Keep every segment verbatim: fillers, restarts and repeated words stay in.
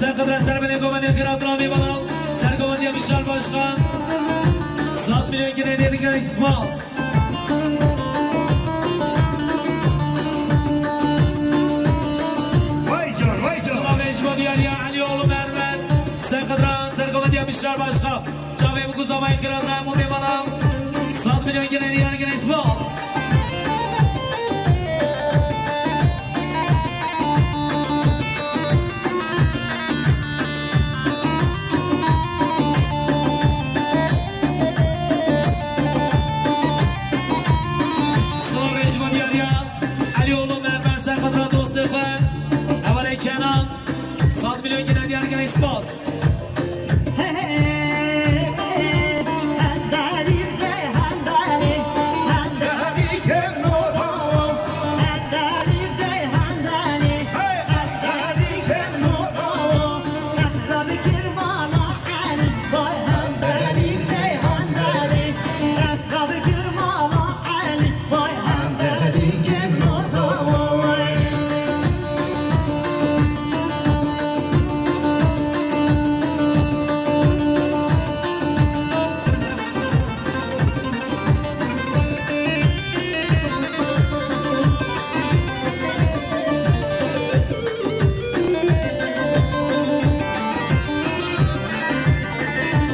Serqedra ser belê govendê xîrat navê bala. Sergovendiya Bişar Başkan. Sed milyon gine dergel spas. Vay can, vay can. Slavê ji bo diyariya Elî oğlu Mermer. Serqedra sergovendiya Bişar Başkan. Çavê bikû zavayê xîrat navê bala. Sed milyon gine diyar gine spas. Silavê ji bo diyariya Elî oğlu Mermer Serqedra dostê xwe. Hevalê Kenan. Sed milyon gine diyar gine spas.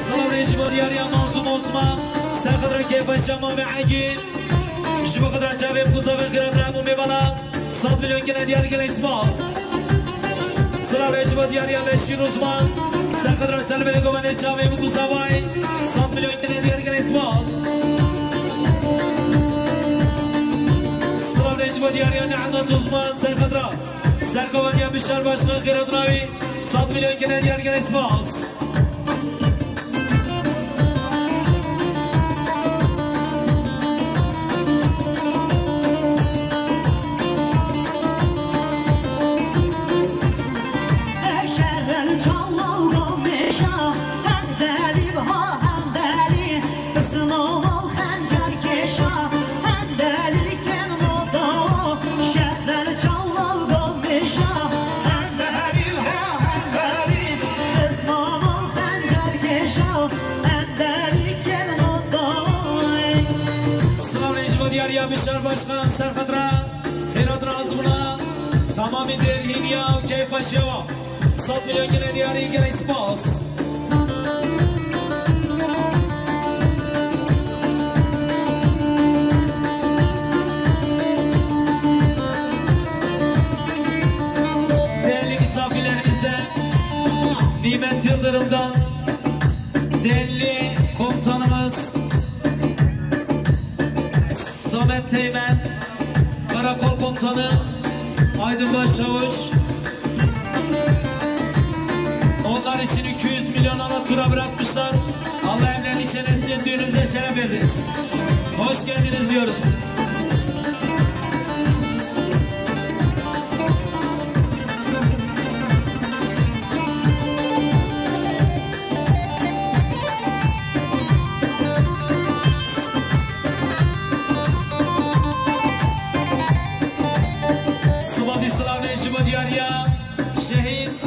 Silavê ji bo diyariya Mazlûm Osman, serqedra kêfa Şema ve Egîn. Ji bo xwe dira çavê bikû zavê xîrat navê bala. Sed milyon gine diyar gine spas. Silavê ji bo diyariya Beşîr Uzman. Serqedra ser belê govendê çavê bikû zavayê. Sed milyon gine diyar gine spas. Silavê ji bo diyariya Nehmet Uzman. Serqedra sergovendiya Bişar Başkan xîrat navê. Sed milyon gine diyar gine spas. Silavê ji bo diyariya Bişar Başkan, serqedra xêrat razibûna tamamî dêrhîniya û keyfxweşiya wa. Sed milyon gine diyarî, gelek spas. Değerli misafirlerimizden Nimet Yıldırım'dan değerli komutanımız Samet Teğmen, Karakol Komutanı Aydın Başçavuş. Onlar için iki yüz milyon anatura bırakmışlar. Allah evlerini çenetsin, düğünümüze şeref verdiniz. Hoş geldiniz diyoruz. Spas û silavê ji bo diyariya Şehîd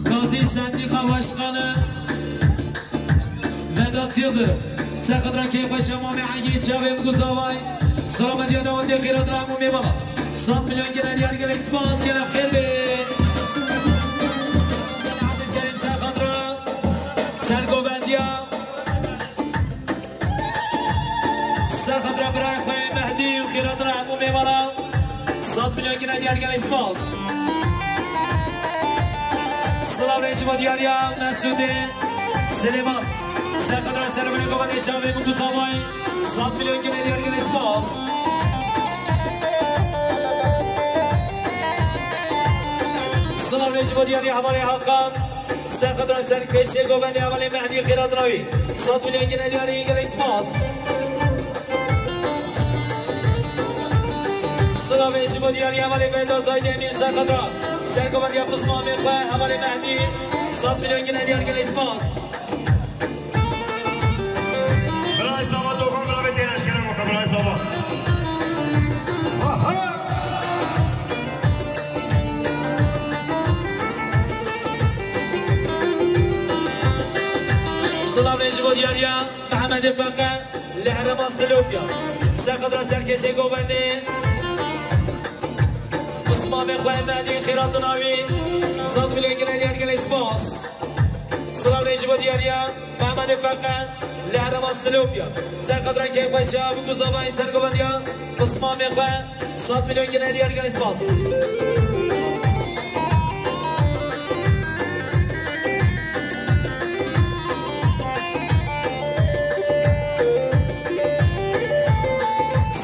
Gazî Sendîka Başkanı Vedat Yıldırım. Serqedra keyfxweşiya mamê Egîn, çavê bikû zavayê. Selametiya dawetê xîrat navê bala. Sed milyon gine diyar, gelek spas, gelek xêr be. Selahattin Kerim serqedra. Sergovendiya. Serqedra birayê xwe Mehdî û xîratina hemû mêvanan. Sed milyon gine diyar, gelek spas. Silavê ji bo diyariya Mesûdê Silêman. Serqedra servê govendê çavê min ku zavayî. Sed milyon gine diyar, gelek spas. Silavê ji bo diyariya hevalê Hakan. Serqedra serpêşê govendê hevalê Mehdî xêratina wî. Sed milyon gine diyarî, gelek spas. Silavê ji bo diyarî hevalê Vedat Aydemîr serqedra. Sergovendiya pismamê xwe hevalê Mehdî. Sed milyon gine diyar, gelek spas. Birayê Zava Dogan, birayê têneşkere moka, birayê Zava. Aha! Silavê ji bo diyariya Mehemedê Feqe li herêma Silopya. Serqedra serkêşê govendê. Pismamê xwe Mehedî xîratina wî. Sed milyon gine diyar gelê spas. Silavê ji bo diyariya Mehemedê Feqe li herêma Silopya. Serqedra keyxweşa bi guzavayê sergovendiya. Pismamê xwe. Sed milyon gine diyar gelê spas.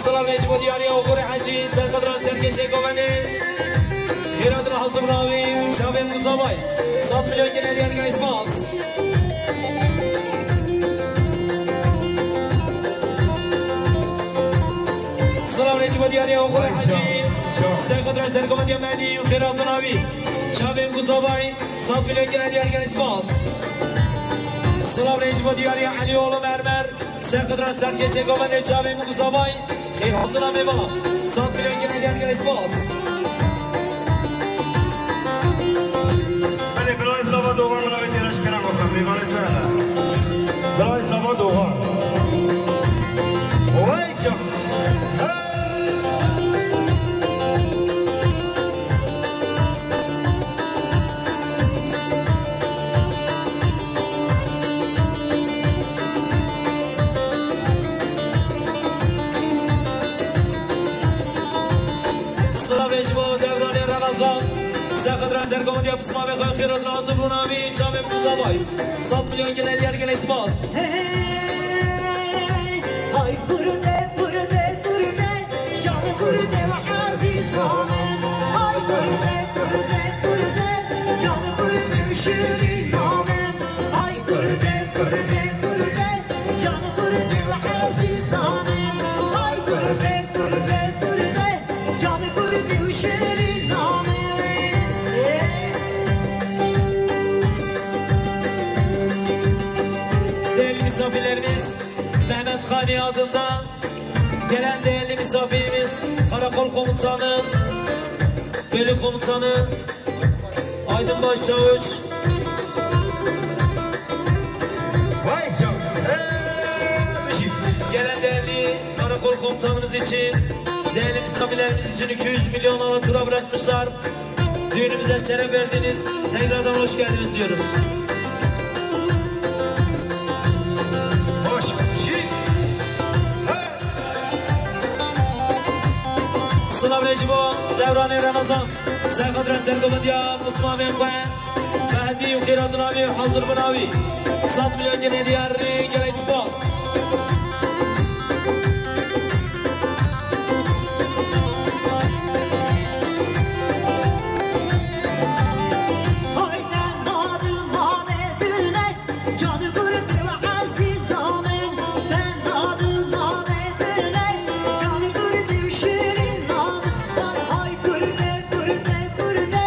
Silavê ji bo diyariya Oxorê Hecî, serqedra serkêşê govendê. Xêratina hazirnavî û çavên Muzavay. Sed milyon gine diyar gelê spas. Silavê ji bo diyariya Oxorê Hecî. Serqedra sergovendiya Mehedî û xêratina wî. Çavên Muzavay. Sed milyon gine diyar gelê spas. Silavê ji bo diyariya Elî oğlu Mermer. Serqedra serkêşê govendê çavên Muzavay. Xêr hatina mêvana. Sed milyon gine diyar gelê spas. Belê, birayê Zava Dogan, min avêtiye re ji kerema xwe, mêvanê tu hene. Birayê Zava Dogan. Wey şa. Hey! Silavê ji bo Devranê Remezan, serqedra sergovendiya pismamê xwe xêr hatina hazir bûna wî çavê Muzavay. Sed milyon gine diyar gelê spas. Hey, hey, hey, hey, hey. Hay kurde, kurde, kurde, canê kurde ve ezîza min. Hay kurde, kurde, kurde, canê kurde û şirîna min. Hay kurde, kurde, kurde, canê kurde ve ezîza min. Hay kurde, kurde, kurde, canê kurde û şirîna min. Değerli misafirlerimiz, Mehmet Hani adında gelen değerli misafirimiz, karakol komutanı, bölük komutanı Aydın Başçavuş. Vay canına. Ee, bir şey. Gelen değerli karakol komutanımız için, değerli misafirlerimiz için iki yüz milyon ala tura bırakmışlar. Düğünümüze şeref verdiniz. Tekrardan hoş geldiniz diyoruz. Hoş. Şi. Hey. Silavê ji bo Devranê Remezan. Serqedra sergovendiya pismamê xwe. Mehedî û xêratina wî hazir bûna wî. Sed milyon gine diyar gelê spas. Hayde nadim male dine, canı kurde ve aziza min. Ben nadim male dine, canı kurde şirin nadim. Hay hay kurde, kurde, kurde,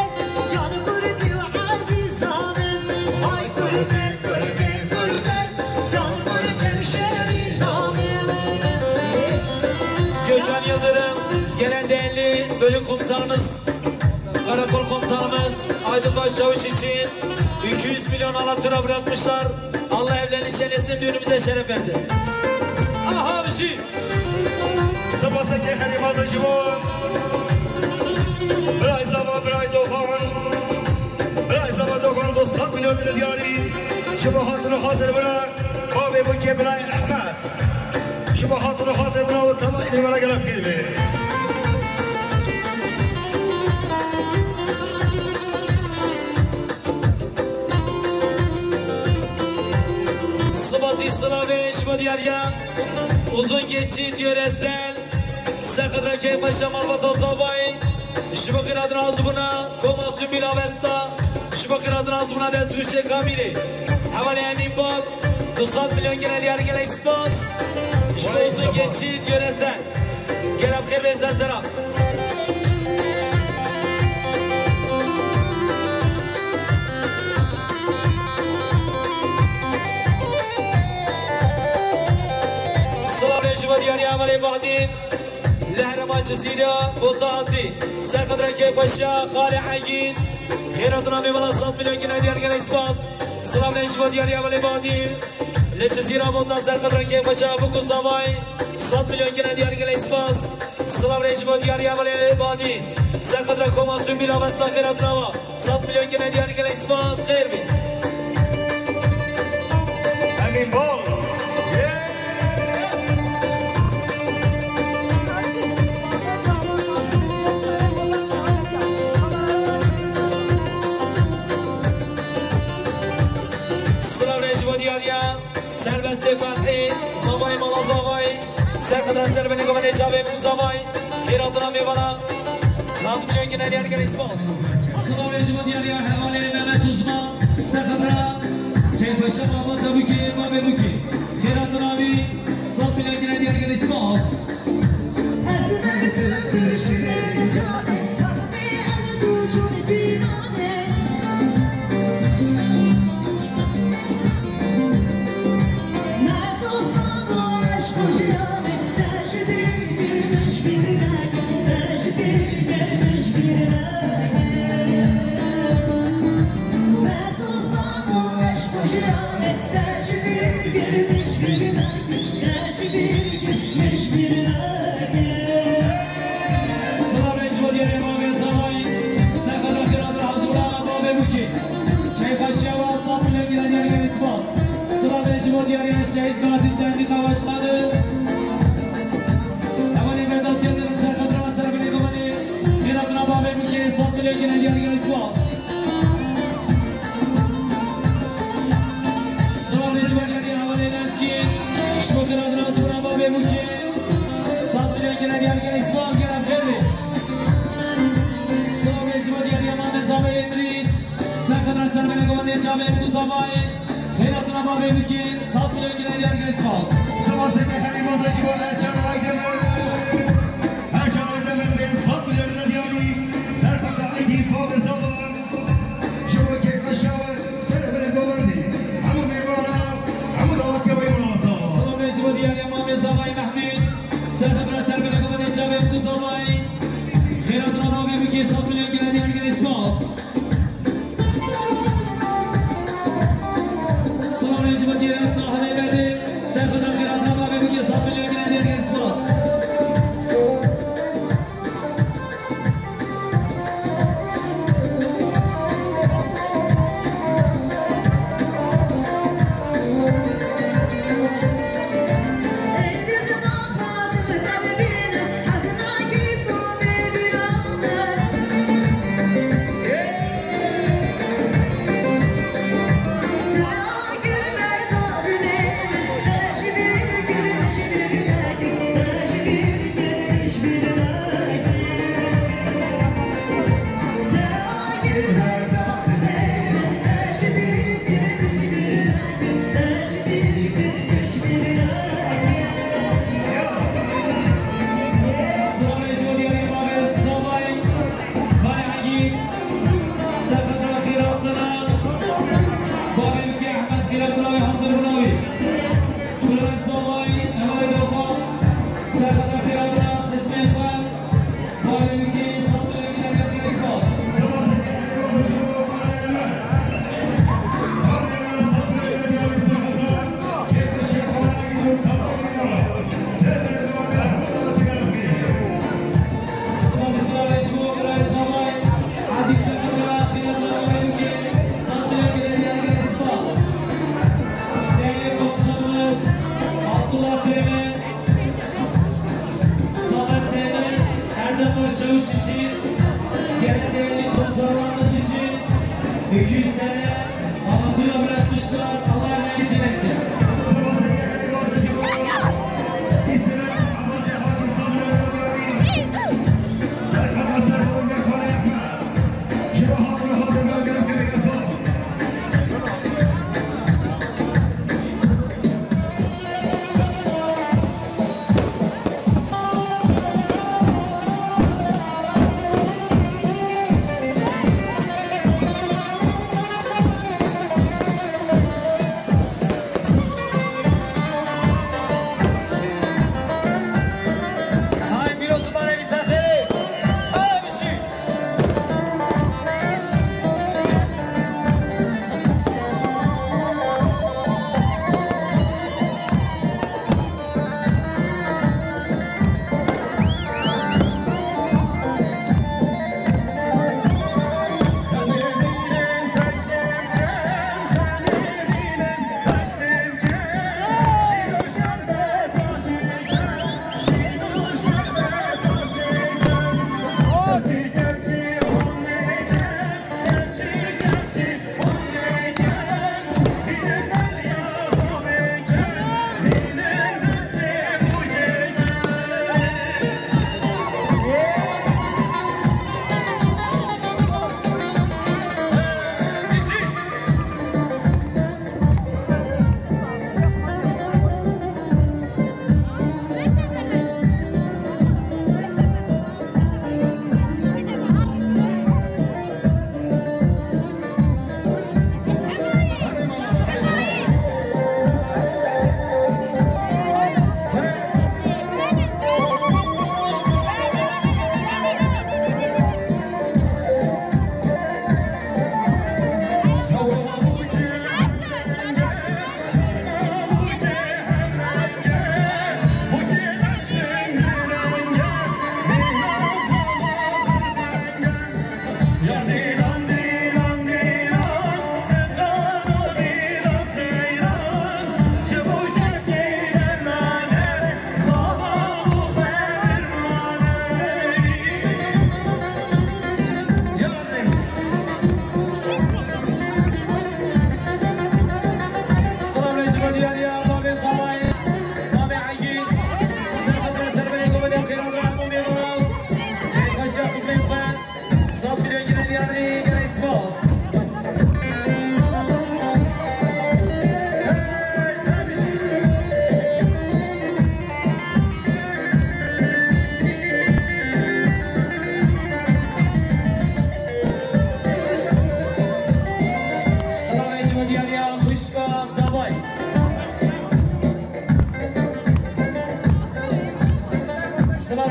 canı kurde ve aziza min. Hay kurde, kurde, kurde, canı kurde şirin nadim. Gökhan Yıldırım, gelen değerli bölük komutanımız, karakol komutanımız Aydın Başçavuş için iki yüz milyon ala tura bırakmışlar. Allah evlerini şenlesin, düğünümüze şeref verdiniz. Aha, bir şey. Sipaseke herî mezin ji bo birayê Zava, birayê Doxan. Birayê Zava Doxan, du sed milyon gine diyarî ji bo hatina hazir bûna. Bavê bûkê birayê Ehmed. Ji bo hatina hazir bûna û tevayî mêvana gelek pîr be. Sipasî silavê ji bo diyariya Uzun Geçit Yöresel, Serqedra keyxweşa malbata Zavayê, ji bo xêratina azbûna Koma Sümbül Avesta, ji bo xêratina azbûna destgûşê Kamîrê, hevalê Emîn Bal, du sed milyon gine diyar gelek spas, ji bo Uzun Geçit Yöresel. Gelek xêr bê ser sera. Silavê ji bo diyariya hevalê Bahdîn, li herêma Cizîrê, Bozatî, Serqedra keyxweşa Xalê Egîd, xêratina mêvana sed milyon gine diyar gelek spas. Silavê ji bo diyariya hevalê Bahdîn. Ji Sîra Bota ser xetra Kêfeşa Bûk û Zavay, sed milyon kine diyar gelek spas. Silav rê ji bo diyariya Welê Badî. Ser xetra Koma Sûmbîl Avesta xêra tunava. Sed milyon kine diyar gelek spas. Xêr bî. Emîn bol. Silav rê ji bo diyariya. Serbestê Fethî, Zavayê mala Zavayê, ser xetra ser binê govendê çavê ku Zavayê, hêratina mêvana, sed milyon kine diyar gelek spas. Silav rê ji bo diyariya hevalê Mehmet Uzman, ser xetra Keyfeşa Baba Tebûkê, Babê Bûkê, hêratina wî, sed milyon kine diyar gelek spas. Silavê ji bo diyarê Babê Zavayî, ser xetra xêra hazirana Babê Bûkê. Keyfa şewa sed milyon gine diyar gelek spas. Silavê ji bo diyarê Şehîd Gazi Sendîqa Başkanı. Hevalê Vedat Yıldırım ser xetra ser binê govendê. Xêratina Babê Bûkê sed milyon gine diyar gelek spas. Silavê ji bo diyarê hevalê Lezgî, ji bo xêratina zûra Babê Bûkê, sed milyon gine diyar gelek spas, gelek xêr bê. Silavê ji bo diyarê Mamê Zavê Îdrîs, ser xetra ser binê govendê çavê Bûk û Zavayê, xêratina Babê Bûkê, sed milyon gine diyar gelek spas. Spas eke herî mezin ji bo Ercan Aydemir. Ercan Aydemir bê sed milyon gine diyarî, ser xetra Aydî Babê Zava. Ji bo keyfa şewa, ser binê govendê, hemû mêvana, hemû dawetiya wê malata. Silavê ji bo diyarê Mamê Zavayê Mehmûd, ser xetra ser binê govendê çavê Bûk û Zavayê, xêratina Babê Bûkê sed milyon gine diyar gelek spas. Silavê ji bo diyarê Tahirê Bedê, ser xetra xêratina Babê Bûkê sed milyon gine diyar gelek spas. Samet Teğmen, Erdem Başçavuş için, geldi değerli konuklarımız için iki yüz T L hatıra bırakmışlar. Allah rahmet eylesin.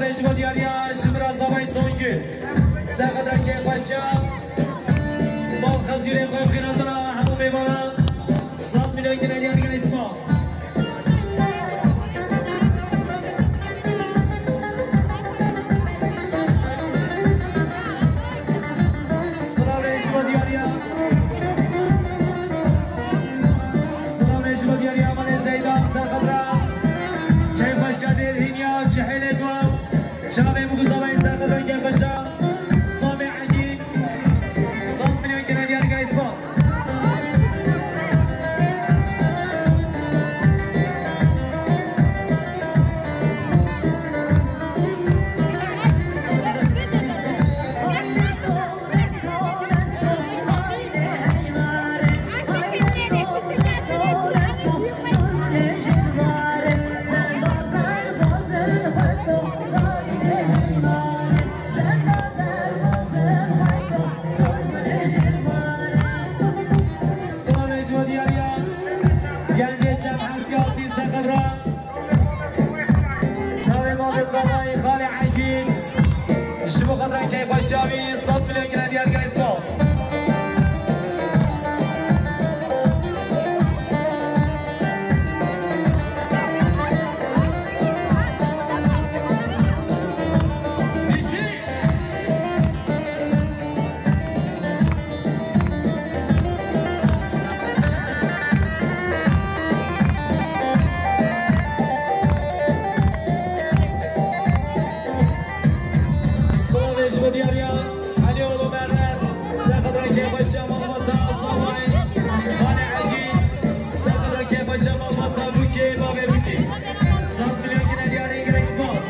Ji bo diyariya ji Mirazavay Songül. Serxedra kêfxweşiya. Mal xezîrê xwe xîretira hemû mêvanan. Sed milyon gine diyar gelî spas. Silavê ji bo diyariya. Silavê ji bo diyariya Malê Zeydan Serxedra. Keyfeşa Dêrhîniya Cihêlê Guaw. Çavê Muguzavayê Serxedra keyfeşa. Mamê Egîd. Sed milyon gine diyar gelî spas. Silavê ji bo diyariya gencê çem heskê hatî Serxedra. Çavê Mamê Zavayê Xalê Egîd. Ji bo xatirên keyfxweşiya wî sed milyon gine diyar gelî spas. Silavê ji bo diyariya Elî oğlu Mermer, Serxedra keyfxweşiya malbata Zavayê Xalê Egîd, Serxedra keyfxweşiya malbata Bûkê, bavê Bûkê. Sed milyon gine diyarî gelek spas.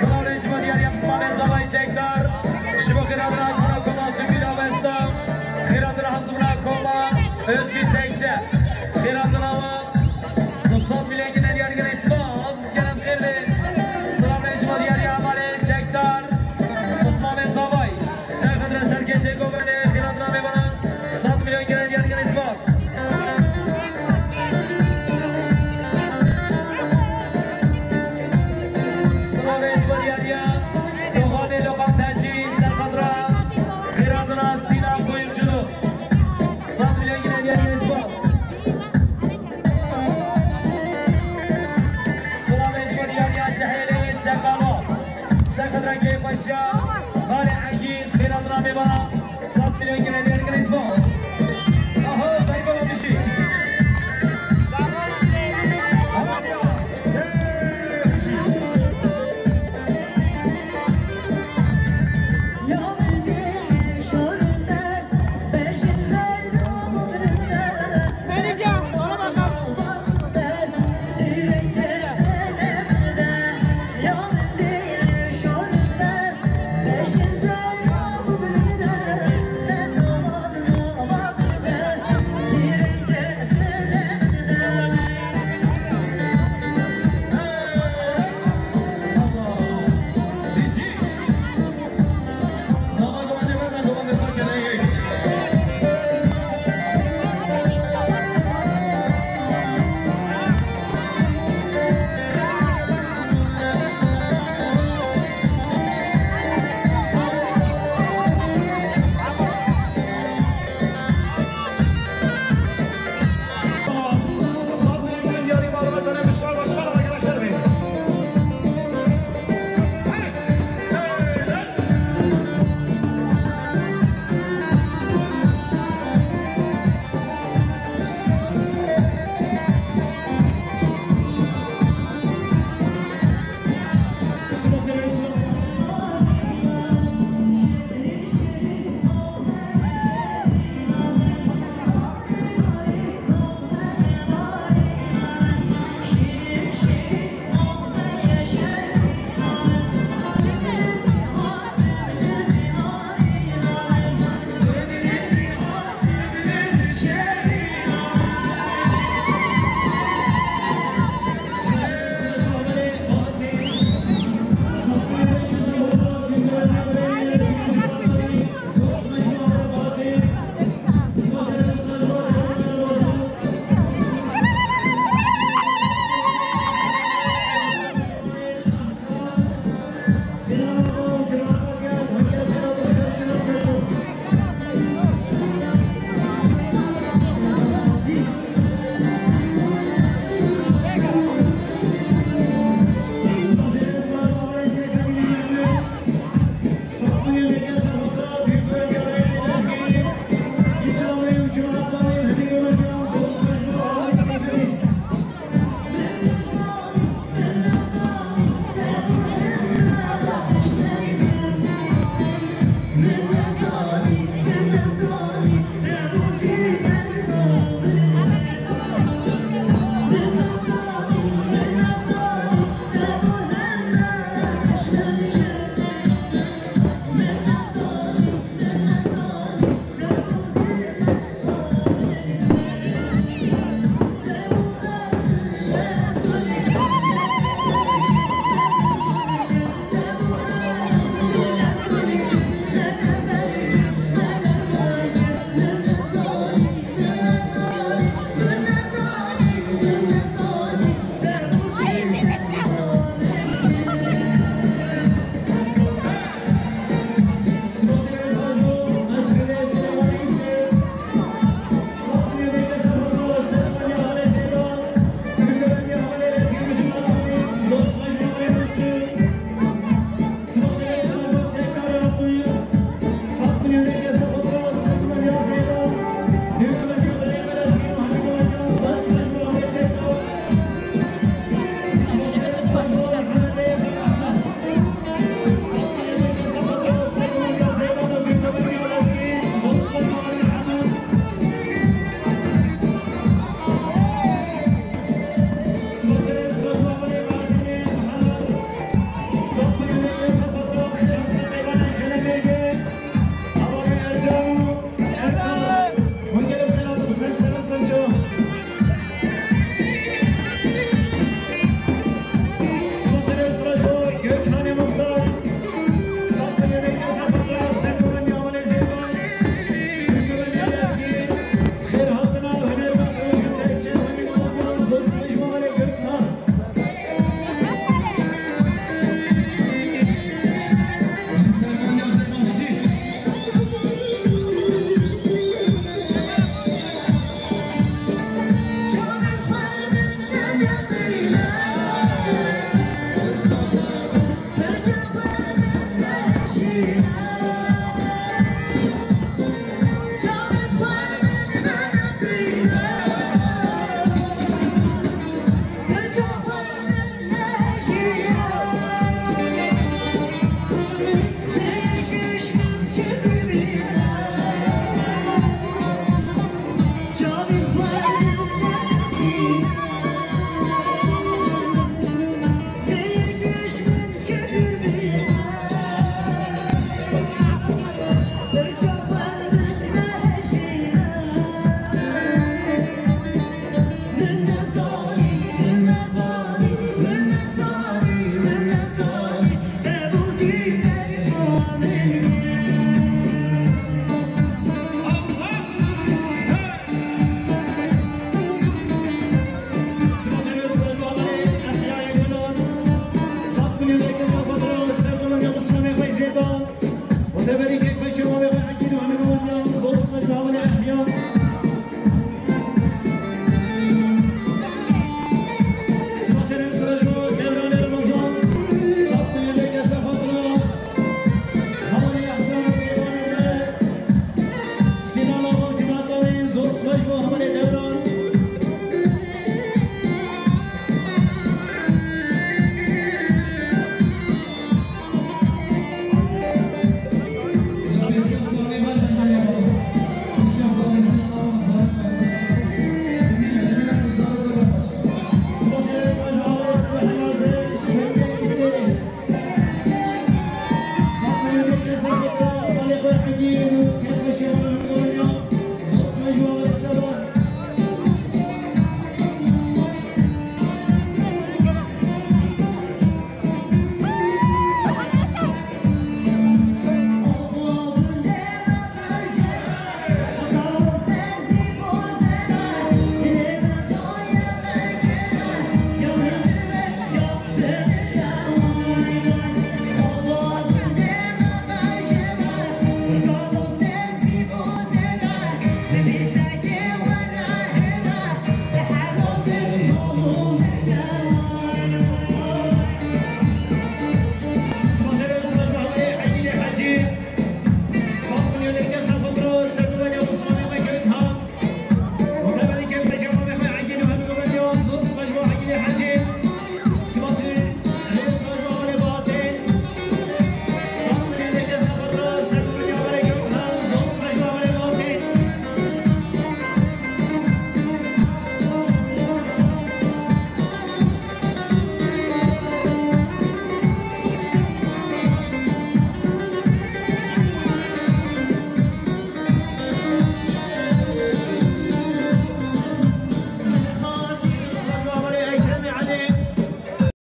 Silavê ji bo diyariya Mismamê Zavayê Çekdar. Ji bo xêradina Hizbûna Koma Sungî Avesta. Xêradina Hizbûna Koma Özgür Tekçe. Xêradina wan du sed milyon gine diyar gelek spas. Gelek xêr be. Silavê ji bo diyariya Hevalê Xalê Egîd, xêra diramê bana. Sed milyon girê